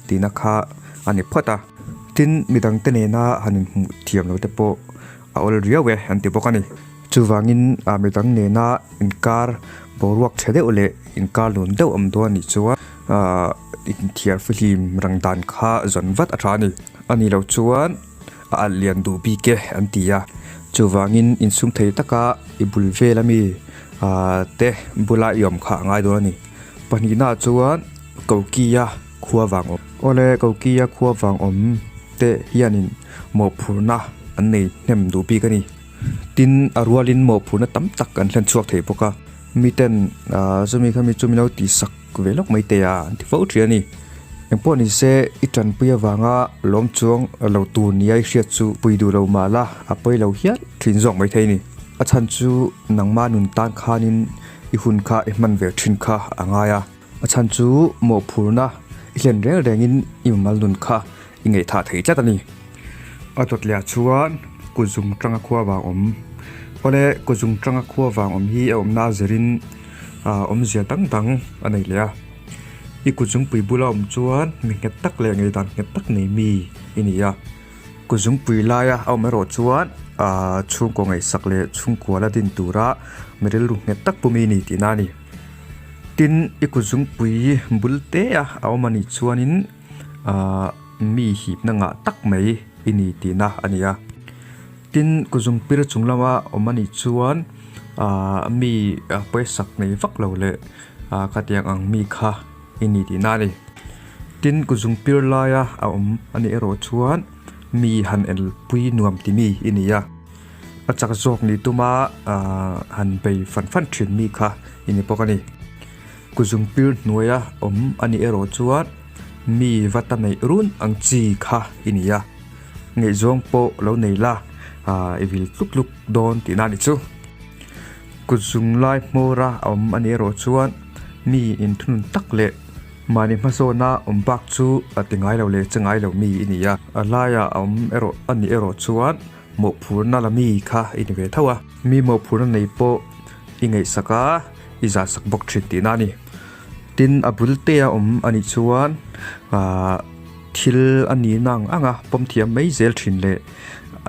tihna kha a ni phawt a. Tin, midangte nena han inhmuh thiam lo te pawh a awl riau e an ti bawk a ni. Chuvangin midang nena inkar boruak tha deuh leh inkar lun deuh awm dawn a nih chuan inthiar fihlim rang dan kha zawn vat a tha a ni. A nih loh chuan a alh lian duh bik e an ti a. Chuvangin insum thei taka i bul vel ami te bula i awm kha a ngai dawn a ni. Pahnihnaah chuan Kokia khua vang awm. Awle Kokia khua vang awm te hianin mawhphurhna an nei hnem duh bik a ni. Tin, a rualin mawhphurhna tam tak an hlen chhuak thei bawk a. Miten chumi khami chu min lo tihsak ve lawk mai teh a an ti fo thin a ni. Engpawh ni se i tanpui avanga lawm chuang lo tur nia i hriat chu pui duh lo mah la a pawi lo hial thin zawk mai thei a ni. A chhan chu nangmah nun tan khanin i hun kha i hman ve thin kha a ngai a. A chhan chu mawhphurhna i hlen reng rengin i mimal nun kha i ngaihthah thei tlat a ni. A dawt leh ah chuan kuzung tanga khua vang awm. Awle kuzung tanga khua vang awm hi a awmna a zirin awmzia dang dang a nei leh a. I kuzungpui bula awm chuan mi nghet tak leh ngeidan nghet tak nei mi i ni a. Kuzungpui laia a awm erawh chuan chhungkaw ngaihsak leh chhungkua la din tura mi rilru nghet tak pumi i ni tihna a ni. Tin, i kuzungpui bul te a a awm a nih chuanin ahh mi hipna ngah tak mai i ni tihna a ni a. Tin, kuzungpir chung lama awm a nih chuan ahh mi pawisak nei vak lo leh ahh khatiang ang mi kha i ni tihna a ni. Tin, kuzungpir laia a awm a nih erawh chuan mi han elpui nuam ti mi i ni a. A chak zawk nih tuma ahh han bei fan fan thin mi kha i ni bawk a ni. Kuzungpir hnuaia awm a nih erawh chuan mi va ta neih run ang chi kha i ni a, ngaihzawng pawh lo nei la ahh i vil tluk tluk dawn tihna a ni chu. Kuzung lai hmawra a awm a nih erawh chuan mi inthunun tak leh mahni hmasawna awm bak chu a ti ngai lo leh che ngai lo mi i ni a, a laiah a awm erawh a nih erawh chuan Mawhphurhna la mi kha i ni ve tho a. Mi mawhphurhna nei pawh i ngaihsak a, i zahsak bawk thin tihna a ni. Tin, a bul te a awm a nih chuan aah thil a nihna ang ang a pawm thiam mai zel thin leh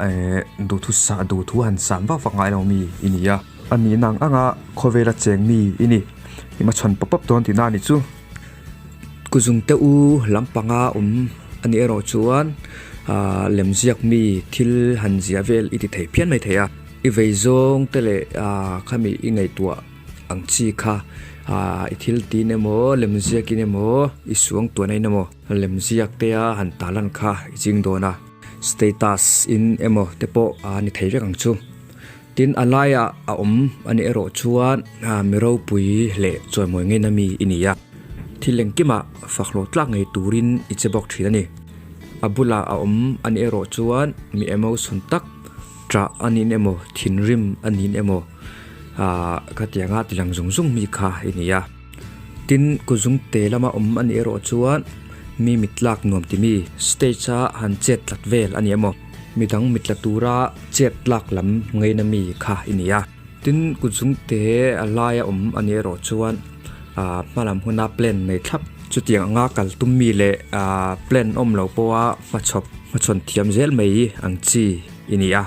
eh duhthu sah duhthu han sah vak vak ngai lo mi i ni a. A nihna ang ang a khawvela cheng mi i ni. I hmachhawn pawp pawp dawn tihna a nih chu. Kuzung te u lampanga awm a nih erawh chuan ahh lemziak mi thil han ziah vel i ti thei phian mai thei a i vei zawng te leh ahh khami i ngaihtuah ang chi kha ahh i thil tin emaw lemziak in emaw i suang tuahna in emaw lemziak te a han talan kha i ching dawn a status in emaw te pawh a ni thei vek ang chu. Tin, a laiah a awm a nih erawh chuan mi ropui leh chawimawi ngeina mi i ni a, thil engkimah fakhlawh tlak ngei turin i che bawk thin a ni. A bulah a awm a nih erawh chuan mi emotion tak, ṭah a niin emaw, thinrim a niin emaw, khatianga tilang zung zung mi kha i ni a. Tin, kuzungte lama awm a nih erawh chuan mi mitlak nuam ti mi, stage-a han chet tlat vel a ni emaw, Midang mitla tura chet tlak lam ngaina mi kha i ni a. Tin, kutzungte a laia awm a nih erawh chuan aah hmalam huna plan nei thlap. Chutiang anga kal tum mi leh aah plan awm lo pawha hmachhawp hmachhawn thiam zel mai ang chi i ni a.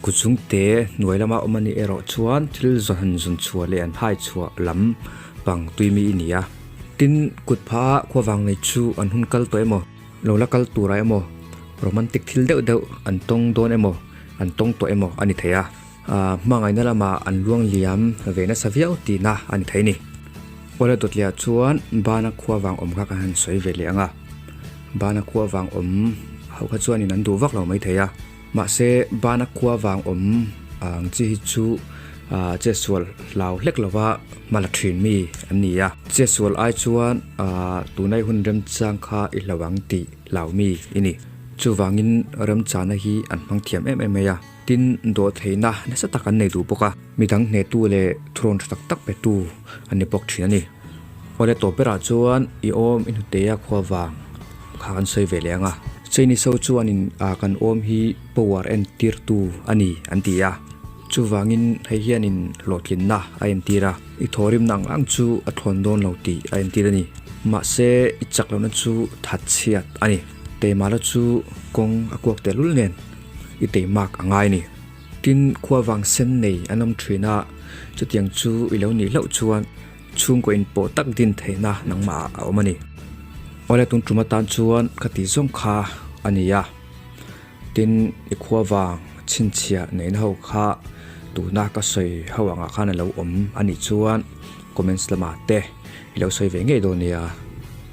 Kutzungte hnuai lama awm a nih erawh chuan thil zawn zawn chhuah leh an hai chhuah lam pang tui mi i ni a. Tin, kutpha khuavang nei chu an hun kal tawh emaw? Lo la kal turah emaw romantic thil deuh deuh an tawng dawn emaw an tawng tawh emaw a ni thei a, aah hmangaihna lamah an luang liam ve nasa viau tihna a ni thei a ni. Awle dawtliah chuan bana khua vang awm kha kan han sawi ve leh ang a, bana khua vang awm ho kha chuanin an duh vak lo mai thei a, mahse bana khua vang awm ang chi hi chu aah chetsual hlau hlek lova hma la thin mi an ni a. Chetsual ai chuan aah tunai hun remchang kha i hlo ang tih hlau mi i ni. Chuvangin remchana hi an hmang thiam em em mai a. Tin, dawhtheihna nasa tak an nei duh bawk a. Midang hnetu leh thurawn tha tak tak petu an ni bawk thin a ni. Awle tawp berah chuan i awm i hnutea khua vang kha kan sawi ve leh ang a. Chinese ho chuanin ah kan awm hi power entirtu a ni an ti a. Chuvangin hei hianin hlawhtlinna a entir a, i thawhrimna ang ang chu a thlawn dawn lo tih a entir a ni. Mahse i chak lohna chu that chhiat a ni. Teimahna chu kawng a kuak tehlul nen i teimak a ngai a ni. Tin, khua vang sen nei an awm thin a, chutiang chu i lo nih hlauh chuan chhungkaw inpawh tak din theihna nangmahah a awm a ni. Awle tun tum atan chuan ka tih zawng kha a ni a. Tin, i khua vang chhinchhiah neihna ho kha tuna ka sawi ho angah khan a lo awm a nih chuan comments lamah te i lo sawi ve ngei dawn nia.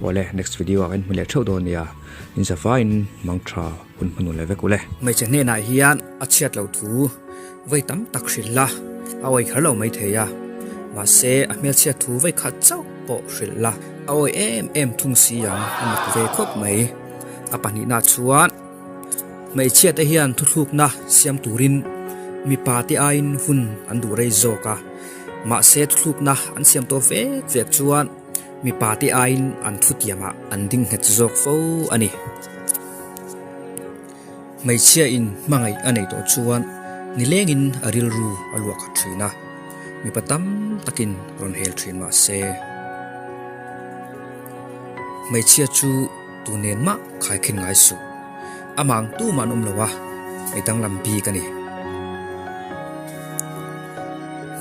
Awle, next video ah kan hmu leh theuh dawn nia. Inzavaiin mangtha hun hmanun leh vek ule. Hmeichhe hnenah hian a chhiat loh thu vei tam tak hrilh la, a awi kher lo mai thei a. Mahse, a hmelchhiat thu vei khat chauh pawh hrilh la, a awi em em thung si ang a mak ve khawp mai. A pahnihna chuan hmeichhia te hian thuthlukna siam turin mipa te aiin hun an duh rei zawk a, mahse thuthlukna an siam tawh vek vek chuan mipa te aiin an thutiamah an ding nghet zawk fo a ni. Hmeichhia in hmangaih a nei tawh chuan nilengin a rilru a luah khat thin a, mipa tam takin rawn hel thin mahse hmeichhia chu Tu nen mah khaikhin ngai suh. Amah ang tumah an awm lo a, mi danglam bik a ni.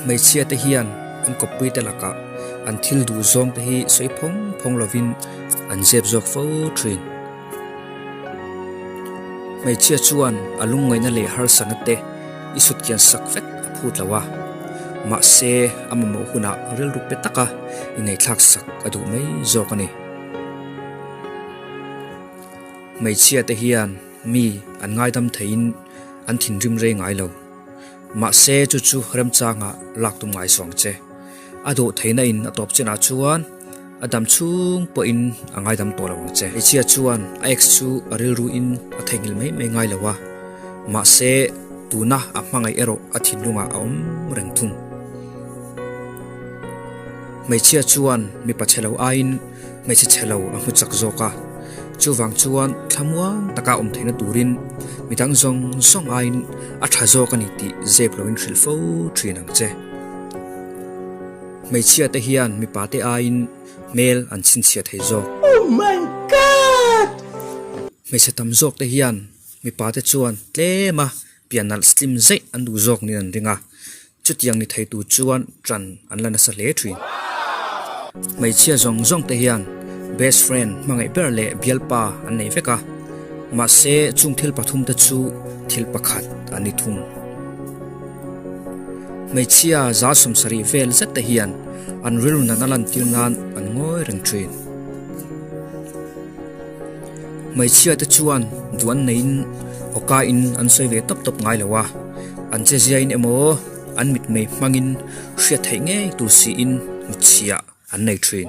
Hmeichhia te hian an kawppui te lakah an thil duh zawng te hi sawi phawng phawng lovin an zep zawk fo thin. Hmeichhia chuan a lungngaihna leh harsatna te i sut kian sak vek a phut lo a, mahse a mamawh hunah rilru pe taka i ngaihthlak sak a duh mai zawk a ni. Hmeichhia te hian mi an ngaidam theiin an thinrim rei ngai lo. Mahse chu chu remchangah lak tum ngai suang che. A dawh theihna in a tawp chinah chuan a dam chhung pawhin a ngaidam tawh lo ang che. Hmeichhia chuan a ex chu a rilru in a theihnghilh mai mai ngai lo a, mahse tuna a hmangaih erawh a thinlungah a awm reng thung. Hmeichhia chuan mipa chhe lo aiin hmeichhe chhe lo a hmu chak zawk a, chuvang chuan thlamuang taka awm theihna turin midang zawng zawng aiin a tha zawk a ni tih zep loin hrilh fo thin ang che. Hmeichhia te hian mipa te aiin hmel an chhinchhiah thei zawk. Oh my God! Hmeichhe tam zawk te hian mipa te chuan tlema pian nalh slim zeih an duh zawk niin an ring a, Chutiang ni thei tur chuan ṭan an la nasa hle ṭhin. Hmeichhia zawng zawng te hian best friend hmangaih ber leh bialpa an nei vek a, mahse chung thil pathum te chu thil pakhat an ni thung. Hmeichhia 70 vel zet te hian an rilru natna lantir nan an ngawi reng ṭhin. Hmeichhia te chuan duh an neiin awka in an sawi ve tawp tawp ngai lo a, an che ziain emaw an mitmei hmangin hriat theih ngei tur siin hmuchhiah an nei thin.